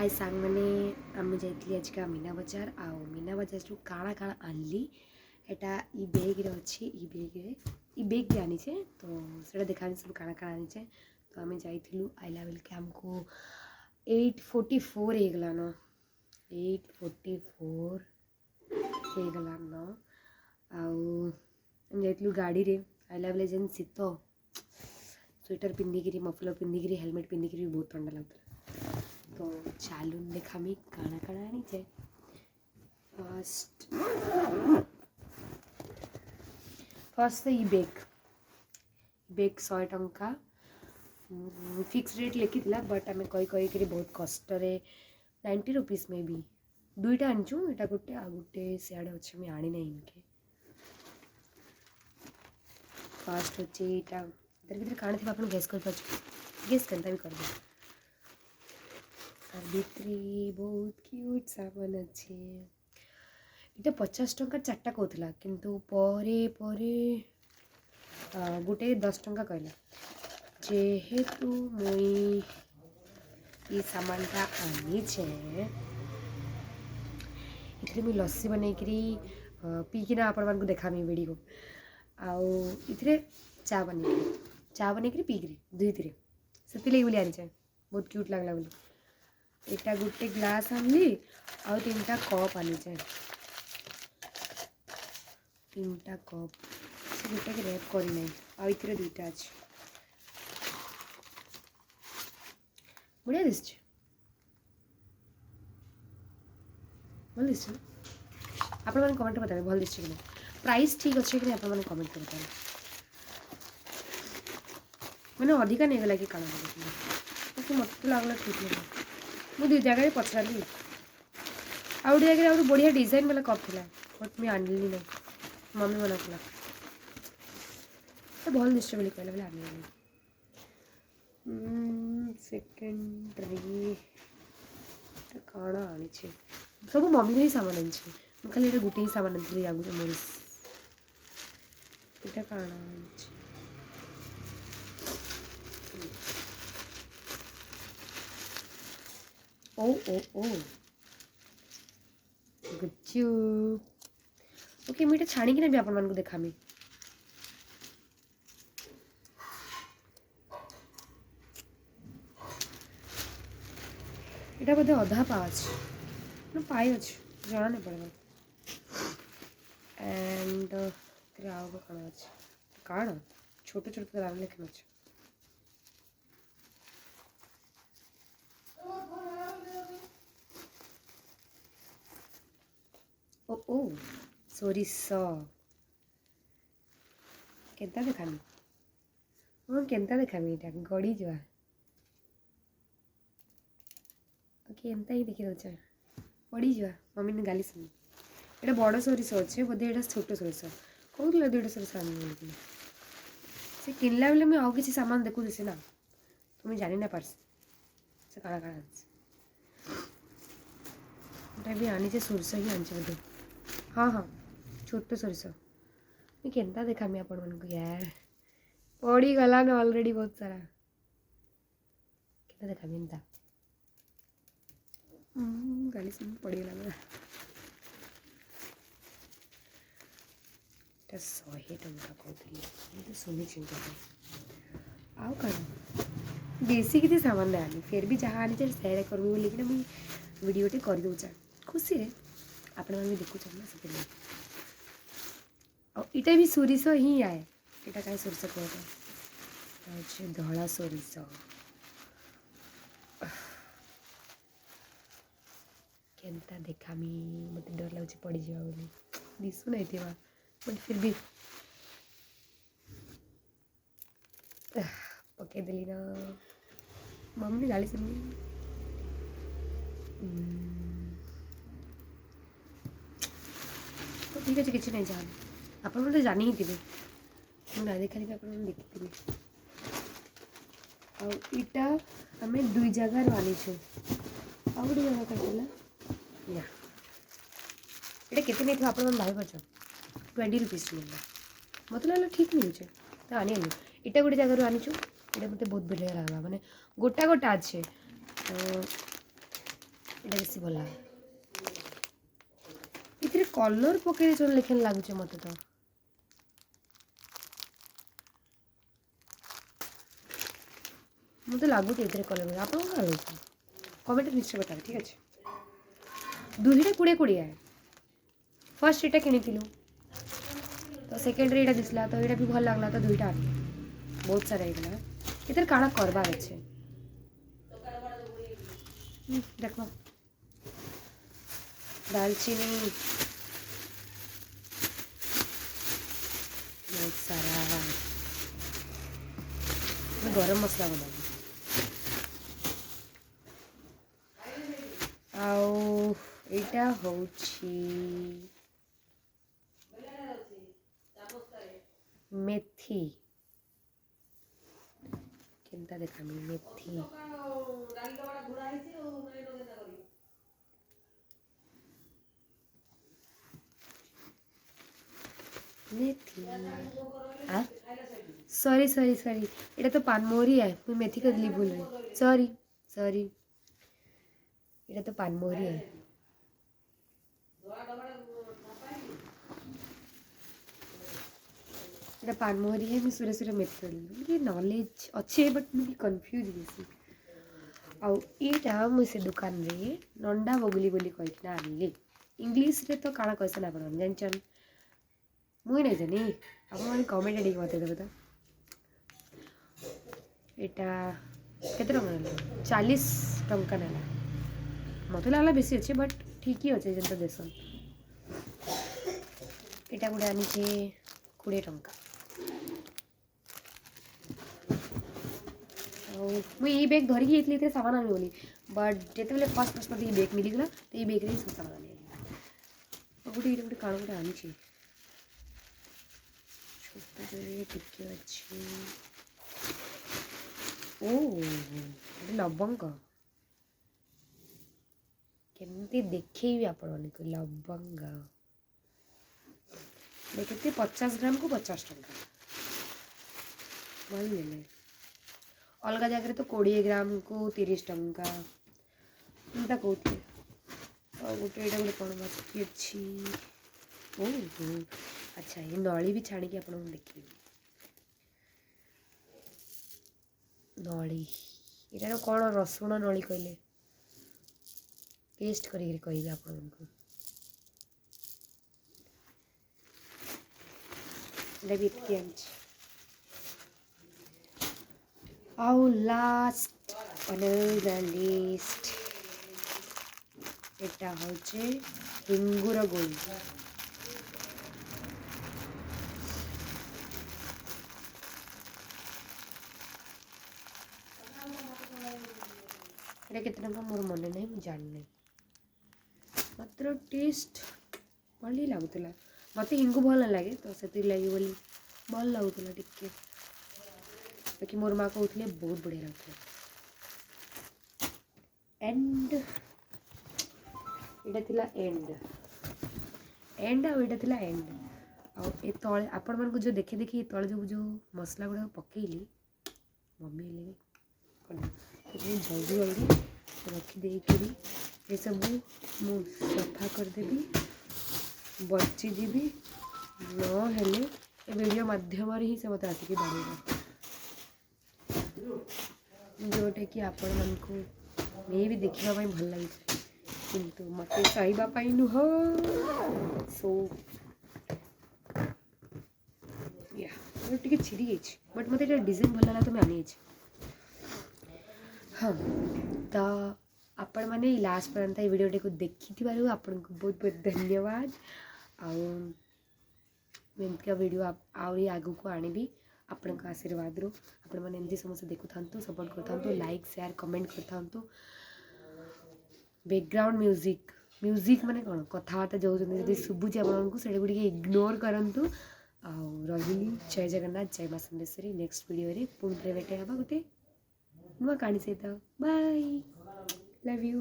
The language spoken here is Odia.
ହାଇ ସାଙ୍ଗମାନେ, ଆମେ ଯାଇଥିଲି ଆଜିକା ମୀନା ବଜାର। ଆଉ ମୀନା ବଜାରରୁ କାଣା କାଣା ଆଣିଲି, ଏଟା ଇ ବେଗ୍ରେ ଅଛି। ଇ ବେଗ୍ରେ ଇ ବେଗ୍ରେ ଆଣିଛେ, ତ ସେଇଟା ଦେଖାନି ସବୁ କାଣା କାଣା ଆଣିଛେ। ତ ଆମେ ଯାଇଥିଲୁ, ଆଇଲା ବେଲକେ ଆମକୁ 8:44 ହେଇଗଲାନ। 8:44 ହେଇଗଲାନ। ଆଉ ଆମେ ଯାଇଥିଲୁ ଗାଡ଼ିରେ। ଆଇଲା ବେଲେ ଯେନ୍ ଶୀତ, ସ୍ୱେଟର୍ ପିନ୍ଧିକିରି, ମଫଲର୍ ପିନ୍ଧିକିରି, ହେଲମେଟ୍ ପିନ୍ଧିକିରି ବି ବହୁତ ଥଣ୍ଡା ଲାଗୁଥିଲା। ତ ଚାଲୁନ୍ ଦେଖାମି କାଣା କାଣା ଆଣିଛେ। ଫାର୍ଷ୍ଟ ଫାର୍ଷ୍ଟ ତ ଇ ବେଗ୍। ବେଗ୍ 100 ଟଙ୍କା ଫିକ୍ସ ରେଟ୍ ଲେଖିଥିଲା, ବଟ୍ ଆମେ କହି କହିକିରି ବହୁତ କଷ୍ଟରେ 90 ରୁପିସ୍ ମେ ବି ଦୁଇଟା ଆଣିଛୁ। ଏଇଟା ଗୋଟେ, ଆଉ ଗୋଟେ ସିଆଡ଼େ ଅଛି, ମୁଇଁ ଆଣିନାହିଁ ଇନକେ। ଫାର୍ଷ୍ଟ ହେଉଛି ଏଇଟା। ତାର ଭିତରେ କାଣା ଥିବ ଆପଣ ଗେସ୍ କରିପାରୁଛନ୍ତି? ଗେସ୍ କେନ୍ତା ବି କରିବେ। ତାର ଭିତରେ ବହୁତ କ୍ୟୁଟ୍ ସାମାନ ଅଛି। ଏଇଟା 50 ଟଙ୍କା ଚାରିଟା କହୁଥିଲା, କିନ୍ତୁ ପରେ ପରେ ଗୋଟେ 10 ଟଙ୍କା କହିଲା। ଯେହେତୁ ମୁଇଁ ଇ ସାମାନଟା ଆଣିଛେ, ଏଥିରେ ମୁଇଁ ଲସି ବନେଇକିରି ପିଇକିନା ଆପଣମାନଙ୍କୁ ଦେଖାମି ଭିଡ଼ିଓ। ଆଉ ଏଥିରେ ଚା ବନେଇକିରି ପିଇକିରି ଦୁଇଥିରେ, ସେଥିଲାଗି ବୋଲି ଆଣିଛେ। ବହୁତ କ୍ୟୁଟ୍ ଲାଗଲା ବୋଲି ଏଇଟା ଗୋଟେ ଗ୍ଲାସ୍ ଆଣିଲି। ଆଉ ତିନିଟା କପ୍ ଆଣିଛେ। ତିନିଟା କପ୍, ସେ ଗୋଟାକେ ର୍ୟାପ୍ କରିନାହିଁ। ଆଉ ଏଥିରେ ଦୁଇଟା ଅଛି। ବଢ଼ିଆ ଦିଶୁଛି, ଭଲ ଦିଶୁଛି ନା? ଆପଣମାନେ କମେଣ୍ଟରେ ବତାବେ ଭଲ ଦିଶୁଛି କି ନାହିଁ, ପ୍ରାଇସ୍ ଠିକ୍ ଅଛି କି ନାହିଁ। ଆପଣମାନେ କମେଣ୍ଟ କରି ବତାବେ, ମାନେ ଅଧିକା ନେଇଗଲା କି କାଣା ଭାବୁଛନ୍ତି। ବାକି ମୋତେ ତ ଲାଗିଲା ଠିକ୍ ହେଲା। ମୁଁ ଦୁଇ ଜାଗାରେ ପଚରାଲି। ଆଉ ଗୋଟେ ଜାଗାରେ ଆହୁରି ବଢ଼ିଆ ଡିଜାଇନ୍ ବାଲା କପ୍ ଥିଲା, ବଟ୍ ମୁଇଁ ଆଣିଲି ନାହିଁ। ମମି ମନା କଲା। ତ ଭଲ ଦିଶୁଛି ବୋଲି କହିଲା ବୋଲି ଆଣିଲିନି। ସେକେଣ୍ଡରେ କ'ଣ ଆଣିଛି? ସବୁ ମମିର ହିଁ ସାମାନ ଆଣିଛି। ମୁଁ ଖାଲି ଏଇଟା ଗୋଟେ ହିଁ ସାମାନ ଆଣିଥିଲି ଆଗରୁ ମୋର। ଏଇଟା କ'ଣ ଆଣିଛି? ଓ ଓ ଓ, ଗୁପଚୁପ୍। ଓକେ, ମୁଁ ଏଇଟା ଛାଣିକିନା ବି ଆପଣମାନଙ୍କୁ ଦେଖାମି। ଏଇଟା ବୋଧେ ଅଧା ପା ଅଛି ନା ପାଇ ଅଛି, ଜଣା ନାଇଁ ପଡ଼ିବ। ଆଣ୍ଡ ଏଥିରେ ଆଉ କ'ଣ ଅଛି? କାଣ ଛୋଟ ଛୋଟ ଦାନା ଲେଖା ଅଛି। ଓ ଓ, ସୋରିଷ। କେନ୍ତା ଦେଖାମି ମୁଁ? କେନ୍ତା ଦେଖାମି? ଏଇଟା ଗଡ଼ିଯିବା। ଓକେ, ଏନ୍ତା ହିଁ ଦେଖି ଦେଉଛେ, ପଡ଼ିଯିବା, ମମି ଗାଲି ଶୁଣି। ଏଇଟା ବଡ଼ ସୋରିଷ ଅଛି ବୋଧେ, ଏଇଟା ଛୋଟ ସୋରିଷ। କହୁଥିଲା ଦୁଇଟା ସୋରିଷ ଆଣିବି ବୋଲିକିନା। ସେ କିଣିଲା ବେଲେ ମୁଇଁ ଆଉ କିଛି ସାମାନ ଦେଖୁଥିସି ନା, ତ ମୁଇଁ ଜାଣି ନା ପାରସି ସେ କାଣା କାଣା ଆଣିଛି। ଏଟା ବି ଆଣିଛେ, ସୋରିଷ ହିଁ ଆଣିଛେ ବୋଧେ। ହଁ ହଁ, ଛୋଟ ସୋରିଷ। ମୁଇଁ କେନ୍ତା ଦେଖାମି ଆପଣମାନଙ୍କୁ ୟାର? ପଡ଼ିଗଲାନ ଅଲରେଡ଼ି ବହୁତ ସାରା। କେନ୍ତା ଦେଖାମି? ଏନ୍ତା ଗାଲି ଶୁଣି ପଡ଼ିଗଲା ନା। ଏଟା 100 ଟଙ୍କା କହୁଥିଲି, ମୁଁ ତ ଶୁଣିଛି। ଆଉ କାଣା ବେଶୀ କିଛି ସାମାନ ନାଇଁ ଆନି, ଫେର୍ ବି ଯାହା ଆଣିଛେ ସେୟାର କରିବି ବୋଲିକିନା ମୁଇଁ ଭିଡ଼ିଓଟେ କରିଦେଉଛେ ଖୁସିରେ। ଆପଣମାନେ ବି ଦେଖୁଛନ୍ ନା, ସେଥିଲାଗି। ଆଉ ଏଇଟା ବି ସୋରିଷ ହିଁ ଆଏ। ଏଇଟା କାହିଁ ସୋରିଷ କୁହାଯାଏ? ଅଛି ଧଳା ସୋରିଷ। କେନ୍ତା ଦେଖାମି? ମୋତେ ଡର ଲାଗୁଛି ପଡ଼ିଯିବା ବୋଲି। ଦିଶୁ ନାଇଁ ଥିବା, ବଟ୍ ଫିର୍ ବି ପକେଇଦେଲି ନା, ମମି ଗାଳି ଶୁଣିଲି। ତ ଠିକ୍ ଅଛି, କିଛି ନାହିଁ। ଯାହା ଆପଣମାନେ ତ ଜାଣି ହିଁ ଥିବେ, ମୁଁ ନା ଦେଖାଲି ବି ଆପଣମାନେ ଦେଖିଥିବେ। ଆଉ ଇଟା ଆମେ ଦୁଇ ଜାଗାରୁ ଆଣିଛୁ। ଆଉ ଗୋଟେ ଜାଗା କାଟିଲା ନା। ଏଇଟା କେତେ ନେଇଥିବ ଆପଣମାନେ ଭାବିପାରୁଛ? 20 ରୁପିସ୍ ମିଳିଲା। ମୋତେ ଲାଗିଲା ଠିକ୍ ମିଳୁଛେ, ତ ଆଣିଲି। ଏଇଟା ଗୋଟେ ଜାଗାରୁ ଆଣିଛୁ। ଏଇଟା ମୋତେ ବହୁତ ବଢ଼ିଆ ଲାଗଲା, ମାନେ ଗୋଟା ଗୋଟା ଅଛି। ତ ଏଇଟା ବେଶୀ ଭଲ ଲାଗେ। ଏଥିରେ କଲର୍ ପକେଇ ଦେଇଛନ୍ ଲେଖେନ୍ ଲାଗୁଛେ ମତେ ତ। ମତେ ଲାଗୁଛି ଏଥିରେ କଲର୍। ଆପଣଙ୍କୁ କାଣା ଲାଗୁଛି, କମେଣ୍ଟରେ ନିଶ୍ଚୟ ବତାବେ, ଠିକ୍ ଅଛି? ଦୁଇଟା 20 20। ଫାର୍ଷ୍ଟ ଏଇଟା କିଣିଥିଲୁ ତ ସେକେଣ୍ଡରେ ଏଇଟା ଦିଶଲା, ତ ଏଇଟା ବି ଭଲ ଲାଗଲା, ତ ଦୁଇଟା ଆଣିଲି। ବହୁତ ସାରା ହେଇଗଲା। ଏଥିରେ କାଣା କରବାର ଅଛି ଦେଖ। ଦାଲଚିନି ବହୁତ ସାରା। ମୁଁ ଗରମ ମସଲା ବନାବି। ଆଉ ଏଇଟା ହେଉଛି ମେଥି। କେନ୍ତା ଦେଖାମି ମେଥି? ମେଥି। ଆ ସରି ସରି ସରି, ଏଇଟା ତ ପାନମୋହରି ଆଏ। ମୁଇଁ ମେଥି କହିଦେଲି ଭୁଲରେ, ସରି ସରି। ଏଇଟା ତ ପାନମୋହରି ଆଏ। ଏଇଟା ପାନମୋହରି ହେ। ମୁଇଁ ସୁରେ ସୁରେ ମେଥି କହିଦେଲି। ଟିକେ ନଲେଜ୍ ଅଛେ, ବଟ୍ ମୁଇଁ ଟିକେ କନଫ୍ୟୁଜ୍ ବେଶୀ। ଆଉ ଏଇଟା ମୁଇଁ ସେ ଦୋକାନରେ ନଣ୍ଡା ବଗୁଲି ବୋଲି କହିକିନା ଆଣିଲି। ଇଂଲିଶରେ ତ କାଣା କହିସନ୍ ଆପଣମାନେ ଜାଣିଛନ୍, ମୁଇଁ ନାଇଁ ଜାନି। ଆପଣମାନେ କମେଣ୍ଟ ଟିକେ ବତେଇଦେବେ ତ। ଏଇଟା କେତେ ଟଙ୍କା ନେଲା? 40 ଟଙ୍କା ନେଲା। ମୋତେ ଲାଗଲା ବେଶୀ ଅଛି, ବଟ୍ ଠିକ୍ ହିଁ ଅଛି ଯେନ୍ତା ଦେସନ୍। ଏଇଟା ଗୋଟେ ଆଣିଛେ 20 ଟଙ୍କା। ଆଉ ମୁଇଁ ଏଇ ବ୍ୟାଗ୍ ଧରିକି ଯାଇଥିଲି ଏଥିରେ ସାମାନ ଆଣିବି ବୋଲି, ବଟ୍ ଯେତେବେଳେ ଫାର୍ଷ୍ଟ ଫାର୍ଷ୍ଟ ମୋତେ ଏଇ ବ୍ୟାଗ୍ ମିଳିଗଲା, ତ ଏଇ ବ୍ୟାଗ୍ରେ ହିଁ ସବୁ ସାମାନ ଆଣିଲି। ଆଉ ଗୋଟେ ଏଇଟା ଗୋଟେ କାଣା ଗୋଟେ ଆଣିଛି, ଛୋଟ ଜରିରେ ଟିକେ ଅଛି। ଓ, ଗୋଟେ ଲବଙ୍ଗ। କେମିତି ଦେଖେଇବି ଆପଣମାନଙ୍କୁ ଲବଙ୍ଗ? କେତେ? 50 ଗ୍ରାମକୁ 50 ଟଙ୍କା। ଭଲ ଦେଲେ। ଅଲଗା ଜାଗାରେ ତ 20 ଗ୍ରାମକୁ 30 ଟଙ୍କା ଏନ୍ତା କହୁଥିଲେ। ଆଉ ଗୋଟେ ଏଇଟା ଗୋଟେ କ'ଣ ବାକି ଅଛି? ଓ ଆଚ୍ଛା, ଏ ନଳି ବି ଛାଣିକି ଆପଣଙ୍କୁ ଦେଖିବି। ନଳି ଏଇଟାର କ'ଣ? ରସୁଣ ନଳି କହିଲେ। ଟେଷ୍ଟ କରିକିରି କହିବି ଆପଣଙ୍କୁ। ଏଇଟା ବି ଏତିକି ଆଣିଛି। ଆଉ ଲାଷ୍ଟ ଲିଷ୍ଟ, ଏଇଟା ହେଉଛି ହେଙ୍ଗୁର ଗୋଳି। ଏଇଟା କେତେ ଟଙ୍କା ମୋର ମନେ ନାହିଁ, ମୁଁ ଜାଣିନି। ମାତ୍ର ଟେଷ୍ଟ ଭଲ ହିଁ ଲାଗୁଥିଲା। ମୋତେ ହିଙ୍ଗୁ ଭଲ ଲାଗେ, ତ ସେଥିଲାଗି ବୋଲି ଭଲ ଲାଗୁଥିଲା ଟିକେ। ବାକି ମୋର ମା କହୁଥିଲେ ବହୁତ ବଢ଼ିଆ ଲାଗୁଥିଲା। ଏଣ୍ଡ ଏଇଟା ଥିଲା ଏଣ୍ଡ ଏଣ୍ଡ, ଆଉ ଏଇଟା ଥିଲା ଏଣ୍ଡ। ଆଉ ଏ ତଳେ ଆପଣମାନଙ୍କୁ ଯେଉଁ ଦେଖି ଦେଖି ଏ ତଳେ ଯେଉଁ ଯେଉଁ ମସଲା ଗୁଡ଼ାକ ପକେଇଲି, ମମି ହେଲେ ବି କ'ଣ, ସେଥିପାଇଁ ଜଲ୍ଦି ଜଲ୍ଦି ରଖିଦେଇକିରି ଏସବୁ ମୁଁ ସଫା କରିଦେବି, ବଞ୍ଚିଯିବି। ନହେଲେ ଏ ଭିଡ଼ିଓ ମାଧ୍ୟମରେ ହିଁ ସେ ମୋତେ ଆସିକି ବାଡ଼େଇବ, ଯେଉଁଟାକି ଆପଣମାନଙ୍କୁ ମେ ବି ଦେଖିବା ପାଇଁ ଭଲ ଲାଗୁଛି, କିନ୍ତୁ ମୋତେ ସହିବା ପାଇଁ ନୁହଁ। ସୋ ୟା, ଟିକେ ଛିଡ଼ି ଯାଇଛି, ବଟ୍ ମୋତେ ଏଇଟା ଡିଜାଇନ୍ ଭଲ ଲାଗିଲା ତ ମୁଁ ଆଣିଯାଇଛି। ହଁ, ତ ଆପଣମାନେ ଏଇ ଲାଷ୍ଟ ପର୍ଯ୍ୟନ୍ତ ଏଇ ଭିଡ଼ିଓଟିକୁ ଦେଖିଥିବାରୁ ଆପଣଙ୍କୁ ବହୁତ ବହୁତ ଧନ୍ୟବାଦ। ଆଉ ମୁଁ ଏମିତିକା ଭିଡ଼ିଓ ଆହୁରି ଆଗକୁ ଆଣିବି ଆପଣଙ୍କ ଆଶୀର୍ବାଦରୁ। ଆପଣମାନେ ଏମିତି ସମସ୍ତେ ଦେଖୁଥାନ୍ତୁ, ସପୋର୍ଟ କରିଥାନ୍ତୁ, ଲାଇକ୍ ସେୟାର କମେଣ୍ଟ କରିଥାନ୍ତୁ। ବ୍ୟାକଗ୍ରାଉଣ୍ଡ ମ୍ୟୁଜିକ୍, ମ୍ୟୁଜିକ୍ ମାନେ କ'ଣ କଥାବାର୍ତ୍ତା ଯାଉଛନ୍ତି, ଯଦି ଶୁଭୁଛି ଆପଣଙ୍କୁ ସେଇଟାକୁ ଟିକେ ଇଗ୍ନୋର କରନ୍ତୁ। ଆଉ ରହିଲି, ଜୟ ଜଗନ୍ନାଥ, ଜୟ ମା ସମଲେଶ୍ୱରୀ। ନେକ୍ସଟ ଭିଡ଼ିଓରେ ପୁଣି ଥରେ ଭେଟ ହେବା ଗୋଟେ ନୂଆ କାହାଣୀ ସହିତ। Bye, love you.